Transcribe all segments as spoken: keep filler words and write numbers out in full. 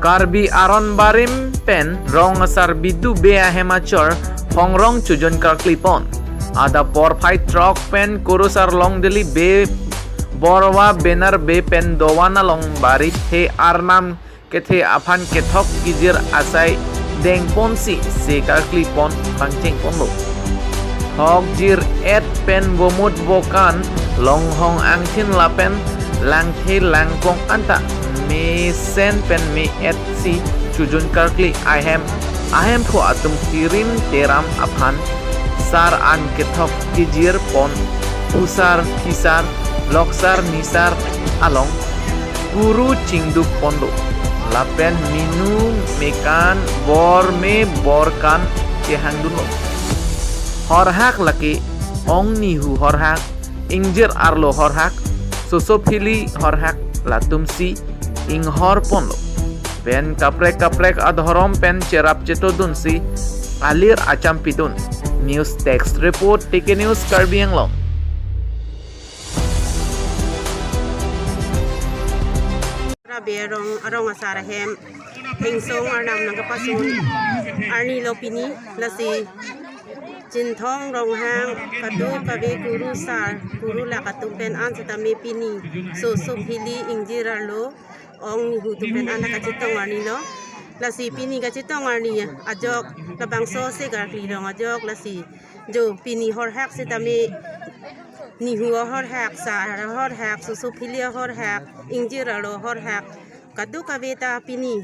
Karbi aron barim pen rong asar bidu Bey ahem achor Hongrong chojun karkli pon. Adap porphai throk pen kurusar Longdili Bey Borwa Benar Bey pen dovan along barithe arnam kethe aphan kethok kejir asai dengponsi se karkli pon pangcheng ponlo. Thok jir et pen bomut bokan longhong angthin lapen langthe langpong anta mesen pen me-et si chojun karkli ahem ahemphu atum tirim teram aphan sar an kethok kejir pon, phusar phisar loksar nisar along kuru chingduk ponlo lapen minu mekan bor me borkan chehangdunlo. Horhak lake ong nihu horhak, ingjir arlo horhak, sosophili horhak latumsi inghor ponlo. Pen kaprek kaprek adhorom pen cherap chetodunsi alir achampidun. News Desk Report, T K News, Karbi Anglong. Rabe arong, arong asar ahem ingsong arnam nangkapasun arni lo pini, lasi Chinthong Ronghang kadokave kurusar kurulak atum pen an setame pini sosophili ingjir arlo ong nihu atum pen an kachetong arni lo. Lasi pini kachetong arni ajok labangso se karkli rong ajok lasi jo pini horhak setame nihu ahorhak, sar ahorhak, sosophili ahorhak, ingjir arlo ahorhak kadokave ta pini,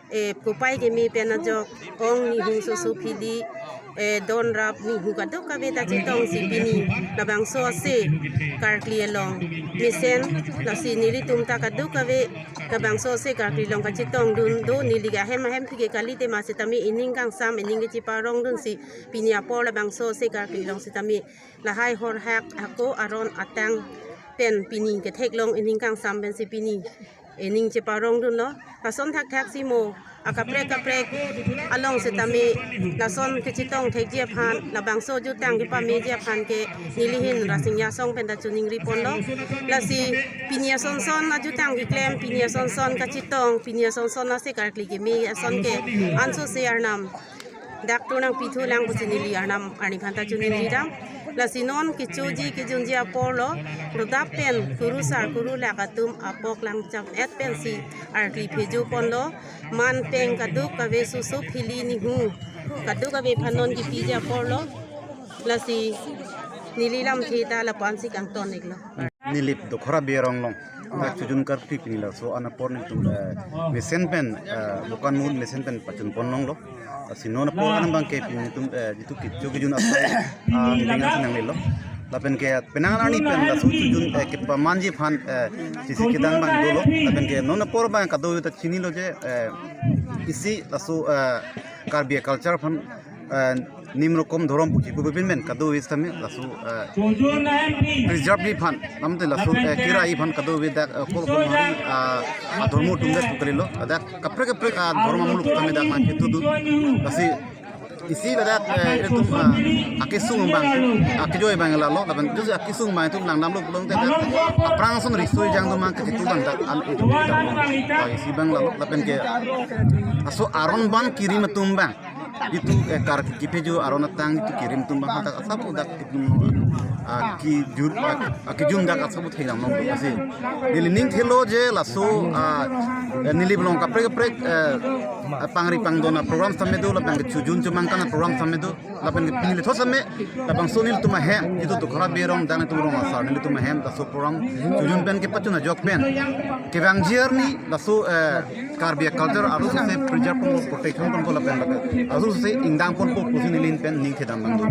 eh, kopai keme pen ajok ong nihu sosophili, eh, donrap nihu kadokave ta chetongsi pini labangso ase karkli along mesen, lasi nelitum ta kadokave labangso ase karkli along kachetongdun do, neli ahem ahemphu ke kalite ma setame ining kangsam ining kecheparongdunsi pini apor labangso ase karkli along setame lahai horhak ako aron atang pen pini ketheklong ining kangsam pensi pini ining cheparongdunlo. Lason thakthak si mo akaprek kaprek along setame lason kachetong thekji aphan, labangso jutang kepameji aphan ke nelihin Rasinja Asong pen ta choningri ponlo. Lasi pini asonson ajutang keklem, pini asonson kachetong, pini asonson ase karkli keme ason ke anso se arnam dak turnang pithu lang pusi neli arnam arni phanta choningri dam. Lasi non kechoji kejunji apor lo, rudap pen kurusar kurulak atum apok lang cham et pensi arkli pheju ponlo, man peng kadokave sosophili nihu kadokave aphan non kipiji apor lo. Lasi neli lamthe ta lapu-ansi kangton iklo. Nilip Dokhora Bey arong along dak chojun karkli pini laso an apor nelitum, eh, mesen pen, eh, dokan mut mesen pen pachun pon longlo. Lasi non apor an abang ke pini nelitum, eh, jitu kecho kejun asai, ah, dengan senang lelo. Lapen ke penang arni pen laso chojun, eh, kepamanji aphan, eh, chisi kedang abang dolo. Lapen ke non apor abang kadokave ta chinilo je, eh, isi laso, eh, Karbi culture aphan, eh, nim rokom dhorom puji pu pin pen kadokave setame laso, eh, preserve ji aphan, lamte laso, eh, kira ji aphan kadokave dak, eh, kol kol hari, ah, adhormo atum dak pu kalilo, dak kaprek kaprek, ah, dhorom amuluk setame dak nangketudun. Lasi isi dak, eh, itum, ah, akesung abang, akejoi abang lalo, lapen jose akesung abang itum nangdamlo pulote dak aphrang ason riso ejang atum abang kachethu abang dak an itum dak, ah, isi abang lalo, lapen ke laso aron ban kirim atum abang, jitu, eh, karkli kepheju aron atang jitu kirim atum abang dak asap dak itum, ah, kejun, ah, kejun dak asap thekdam longlo. Lasi neli ning thelo je laso, ah, eh, neli along kaprek kaprek, eh, pangri pangdon aprogram setame do, lapen ke chojun chomangkan aprogram setame do, lapen ke pini lethot setame labangso nelitum ahem, jitu Dokhora Bey arong, dak nelitum rong asar nelitum ahem laso program chojun pen kepachun ajok pen kevangji arni laso, eh, Karbi culture arlo sose preserve ponpo, protection ponpo lapen lapen arlo sose ingdang ponpo pusi neli pen ning thedam abang do.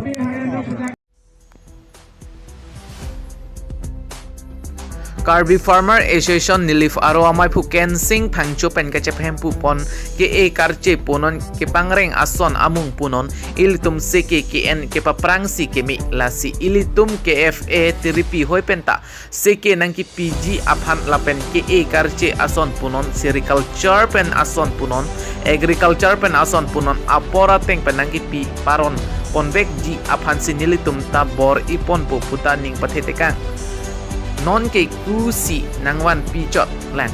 Karbi Farmer Association Nilip aro amaiphu Kensing Phangcho pen kachephem pu pon ke-e karche punon kepangreng ason amung punon ilitum seke ke-en kepaprangsi keme, lasi ilitum K F A tiripi hoi penta seke nangkipiji aphan lapen ke-e karche ason punon, sericulture pen ason punon, agriculture pen ason punon apor ateng pen nangkipi paron ponvekji aphansi nelitum ta bor-i ponpo puta ning pathetekang. Non ke kusi nangvanpi chot lang.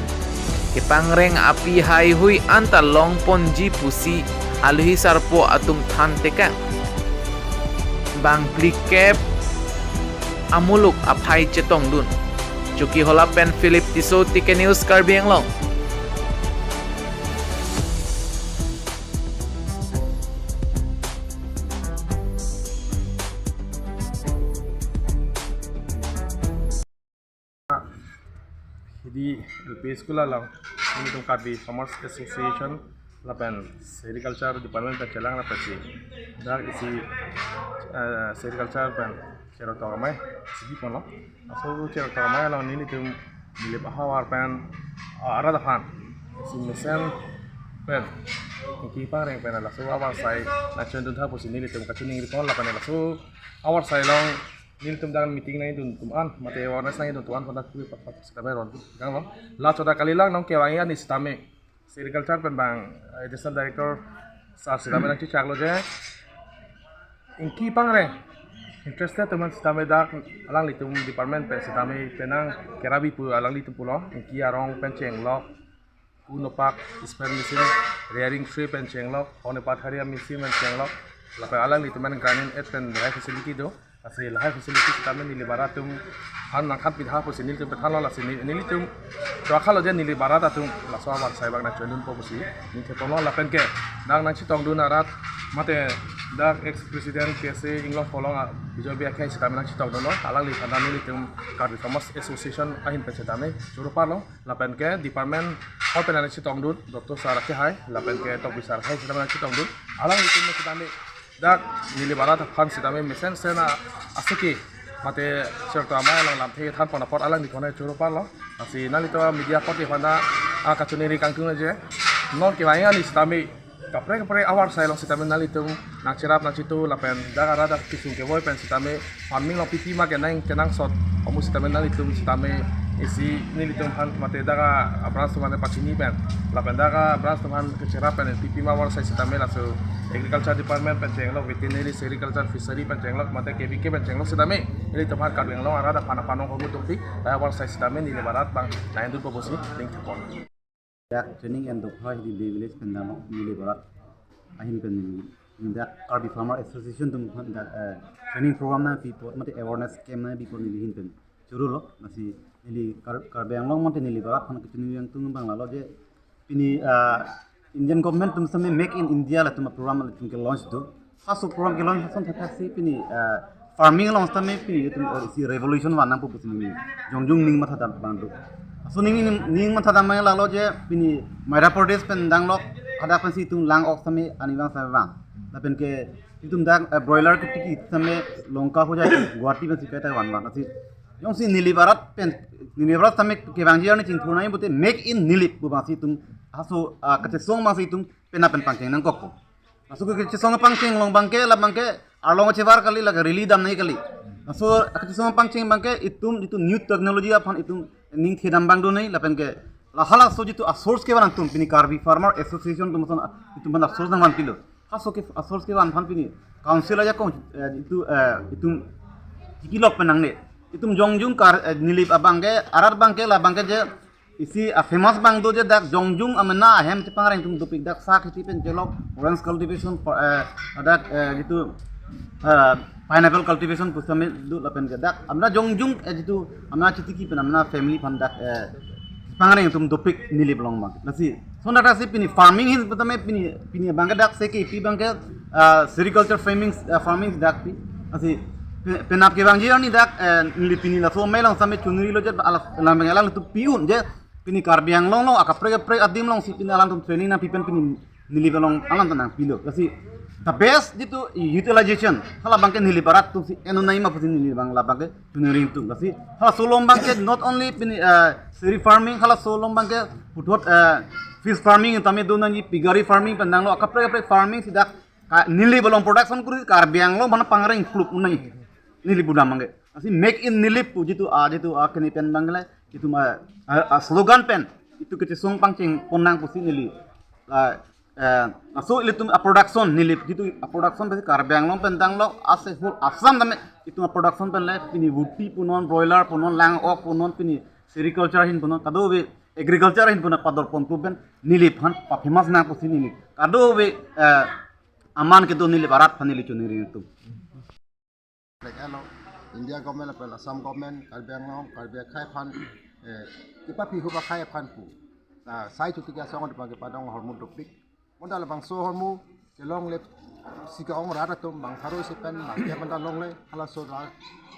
Kepangreng api haihui anta longponji pusi alohi sarpo atum than tekang. Bang phlikep amuluk aphai chetongdun. Chokihola pen Philip Tisso, T K News, Karbi Anglong. Hidi L P school along, nelitum Karbi Farmers Association lapen Sericulture Department pen chelang lapen si dak isi, eh, Sericulture pen cherok tok amei si biponlo. Laso cherok tok amei along nelitum Nilip ahavar pen, ah, arat aphan si mesen pen, ingki pangreng pen laso avarsai nangchondun tha pusi nelitum kachiningri pon lapen laso avarsai along nelitum dak meeting nangdun atum an, mate awareness nangdun atum an pada kui pat pat sita beron kang lo. La choda kalilang nong kevangi ani sitame Sericulture pen bang, eh, Additional Director sir sitame nangchechaklo je, ingki pangreng interested atum an sitame dak alanglitum department pen sitame penang kerabi pu alanglitum pulo, ingki arong pen chenglok, un opak, spray machine, rearing tray pen chenglok, hone patharia machine pen chenglok, lapen alanglitum an gramin et pen lahai facility do. Lasi lahai facility sitame Nilip arat atum an nangkhan pitha pusi nelitum pethanlo, lasi ne-, nelitum chokhalo je Nilip arat atum laso avarsai bang nangchondunpo pusi ning theponlo lapen ke dak nangchetongdun arat mate dak ex president K S A Inglong Pholong a Bijoy Bey akhei sitame nangchetongdunlo, alangli aphan nelitum Karbi Farmers Association ahin pen sitame choro parlo. Lapen ke department hall pen nangchetongdun, Doctor sir akhei, lapen ke Tokbi sir akhei sitame nangchetongdun. Alanglitum sitame dak Nilip arat aphan sitame mesen sen a asiki mate cherok tok amei along lamthe than pon apot alangli konai choro parlo. Lasi nanglitum media apot aphan ta, ah, kachiningri kangtung je, non kevangi ani sitame kaprek kaprek avarsai along sitame nanglitum nangcherap nangchitu lapen dak arat dak kesung kevoi pen sitame farming along pipi ma kenang kenangsot amu sitame nanglitum sitame isi nelitum aphan mate dak a-branch atum aphan pachini pen lapen dak a-branch atum aphan kecherap pen pipi ma avarsai sitame laso Agriculture Department pen chenglok, Veterinary, Sericulture, Fishery pen chenglok mate K V K pen chenglok sitame nelitum aphan Karbi Anglong arat aphan aphan nong komu tungpi avarsai sitame Nilip arat bang nangdunpo pusi ning thepon. Dak training endok ha hidi Bey village pen damlok Nilip arat ahin pen dak Karbi Farmer Association atum aphan dak, eh, training program nangpipo mate awareness camp nangpipo neli ahin pen chorolo. Lasi neli Kar-, Karbi Anglong mate Nilip arat aphan kachiningri kangtung abang lalo je pini, ah, Indian government atum sitame Make in India latum program latum ke launch do. Halaso program ke launch ason thakthak si pini, ah, farming along sitame pini itum, eh, isi revolution van nangpo pusi neli jongjung ning mathadam abang do. Laso ning, ning, ning mathadam abang lalo je pini Madhya Pradesh pen damlok hadak pensi itum lang-ok sitame arnivang sitame vang. Lapen ke itum dak, eh, broiler ketiki sitame Lanka ho jai Guwahati pensi kaita van van. Lasi jongsi Nilip arat pen, Nilip arat sitame kevangji arni chingthur nangji pute Make in Nilip pu abangsi itum halaso, ah, kachesong abangsi itum penap pen pangcheng nangkokpo. Laso kachesong pangcheng along abangke, la abangke arlong chevar kali, la rally dam nangji kali. Laso kachesong pangcheng abangke itum, itum new technology aphan itum ning thedam abang do nangji lapen ke la halaso jitu a-source kevan atum pini Karbi Farmer Association atum ason itum aphan a-source nangvanpilo. Halaso ke a-source kevan aphan pini council ajakong, eh, itum, eh, itum tikilok pen nangne. Itum jongjung Kar-, eh, Nilip abangke, arat abangke, la abangke je isi a-famous abang do je dak jongjung amena ahem chepangreng atum dopik dak sa kheti pen chelok, orange cultivation, eh, dak, eh, jitu, eh, pineapple cultivation pu sitame do lapen ke dak amena jongjung, eh, jitu amena chitiki pen amena family aphan dak, eh, chepangreng atum dopik Nilip along abang. Lasi lason thakthak si pini farming ahin pu tame pini, pini abangke dak se kepi abangke, ah, sericulture farming, ah, farming dak pi. Lasi pe-, penap kevangji arni dak, eh, neli pini laso amei along sitame chungrilo je alam, alam abang alanglitum pi-un je pini Karbi Anglong along akaprek kaprek adim alongsi pini alanglitum training nangpi pen pini Nilip along alanglitum nangpilo. Lasi the best jitu utilization hala abangke Nilip arat atumsi en-un nangji ma pusi neli abang la abangke chuningri kangtung. Lasi halaso along abangke not only pini, eh, seri farming, halaso along abangke puthot, eh, fish farming tame do nangji, piggery farming pen damlo, akaprek kaprek farming si dak ka-, Nilip along production kuri Karbi Anglong aphan pangreng plup nangji Nilip pudam abangke. Lasi Make in Nilip pu jitu a, jitu a kene pen abangke le jitu ma, a, a slogan pen itum kachesong pangcheng pon nang pusi neli, ah, eh, laso ilitum a-production Nilip jitu a-production pen Karbi Anglong pen damlo, ase whole Assam tame itum a-production pen le pini vuti punon, broiler punon, lang-ok punon, pini sericulture ahin punon, kadokave agriculture ahin pu nangpador ponpo pen neliphan pa-famous nang pusi neli kadokave, eh, aman kedo neli arat aphan neli choningri atum. Like alo, India government lapen Assam government, Karbi Anglong, Karbi akhei aphan, eh, kepaphi huba akhei aphan pu. Ah, Sai Chotiki asong atum aphan kepadong ahormu dopik. Bonta labangso ahormu kelongle si ke-ong rat atum bang pharo isi pen bang ke bonta longle, halaso rat,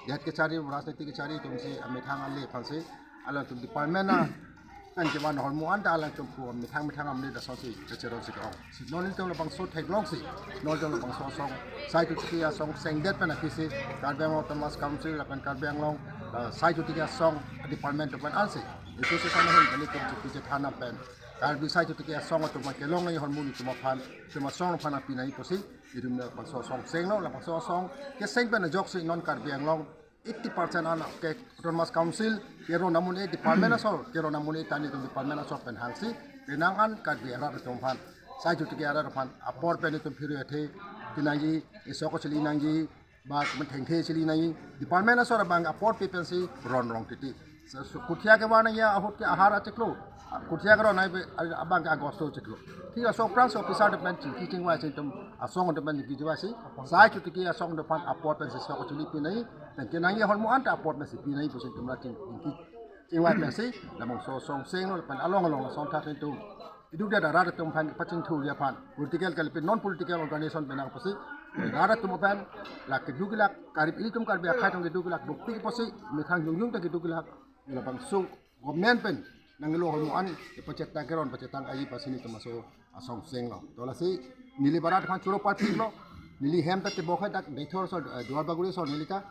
det kechari, rajniti kechari atum si amethang ale aphan si, alangtum department apen kevan ahormu anta alangtum pu methang methang amle dasong si kacherong si ke-ong. Si non nelitum labangso theklong si, non nelitum labangso asong, Sai Chotiki asong sengdet pen aphi si, Karbi Anglong Autonomous Council lapen Karbi Anglong, eh, Sai Chotiki asong department atum pen ansi, isu si sana hin kali tum Chotiki chethan pen Karbi Sai Chotiki asong atum aphan kelong nangji ahormu nelitum aphan, nelitum asong aphan nangpi nangji pusi, nelitum labangso asong senglo, labangso asong keseng pen ajoksi non Karbi Anglong eighty percent an ke Autonomous Council, kero namun e department asor, kero namun e tani atum department asor pen hangsi, penang an Karbi arat atum aphan, Sai Chotiki arat aphan apor pen nelitum phiro athe, pinangji, isoko chili nangji, ba methengthe chili nangji, department asor abang apor pi pensi ron rong titi. So, so, kothia kevan nangji ahut ke ahar achiklo, kothia keron nangji abang ke August achiklo. Thik laso aphrangsi officer atum pen chingki chingvai si nelitum asong atum pen chingki chingvai si, Sai Chotiki asong atum aphan apor pensi sok chili pi nangji, pen kenangji ahormu anta apor pensi pi nangji pusi nelitum la ching, chingki chingvai pensi, labangso asong senglo pen along along asong thak nelitum iduk dia rat atum aphan pachingthurji aphan, political kali pen non political organization pen nang pusi, rat atum aphan, la keduk kelak, Karbi ilitum Karbi akhei atum keduk kelak dopik pusi, methang jongjong ta keduk kelak, labangso government pen nanglo ahormu an, pachetang keron, pachetang aji pusi nelitum laso asong senglo. To lasi, neli rat aphan choro parpiklo, neli hem ta tebok hai dak Deithor asor, eh, Duarbagori asor neli ta,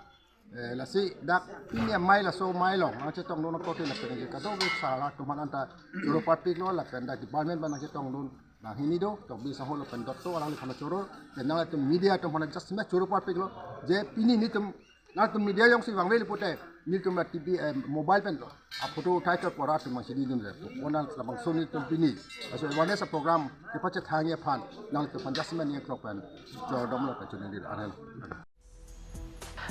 eh, lasi dak pini amei laso amei along nangchetongdun akorte lapen ke kadokave sar atum aphan anta choro parpiklo, lapen dak department aphan nangchetongdun, bang hini do, Tokbi Sangho lapen Dotto alangliphan choro, pen nangtum media atum aphan just me choro parpiklo, je pini nelitum, nangtum media jongsi vangve pute, nelitum la T V, eh, mobile pen lo, aphoto uthai chot pora atum nangchini dunre, bonta labangso nelitum pini, laso awareness program kepachethangji aphan, nangtum aphan just me ning klok pen, choro dam lapen choningri aran.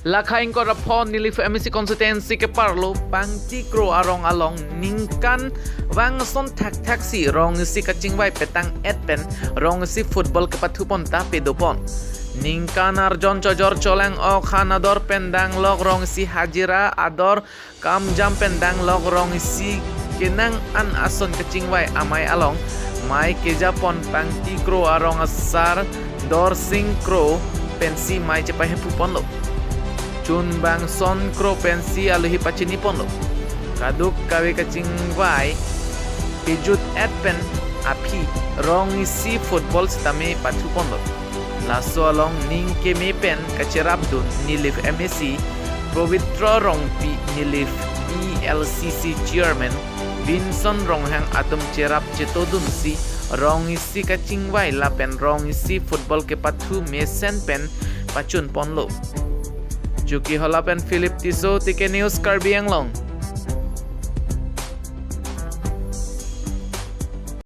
Lakha ingkoi ra pho Nilip M A C constituency keparlo Pangti Kro arong along ningkan vangson thakthak si rong isi kachingvai petang-et pen rong isi football kepathu pon ta pedopon. Ningkan arjon chojor cholang-ok han ador pen danglok rong isi hajira ador kam jam pen danglok rong isi kenang an ason kachingvai amei along mei kejapon Pangti Kro arong asar Dorsing Kro pensi mei chepahephu ponlo. Chunbang Son Kro pensi alohi pachini ponlo. Kadokave kachingvai pejut-et pen aphi rong isi football sitame pathu ponlo. Laso along ning keme pen kacherapdun Nilip M A C Pabitra Rongpi, Nilip E L C C chairman Vinson Ronghang atum cherap chetodun si rong isi kachingvai lapen rong isi football kepathu mesen pen pachun ponlo. Juki Hola pen Philip Tisso, T K News, Karbi Anglong.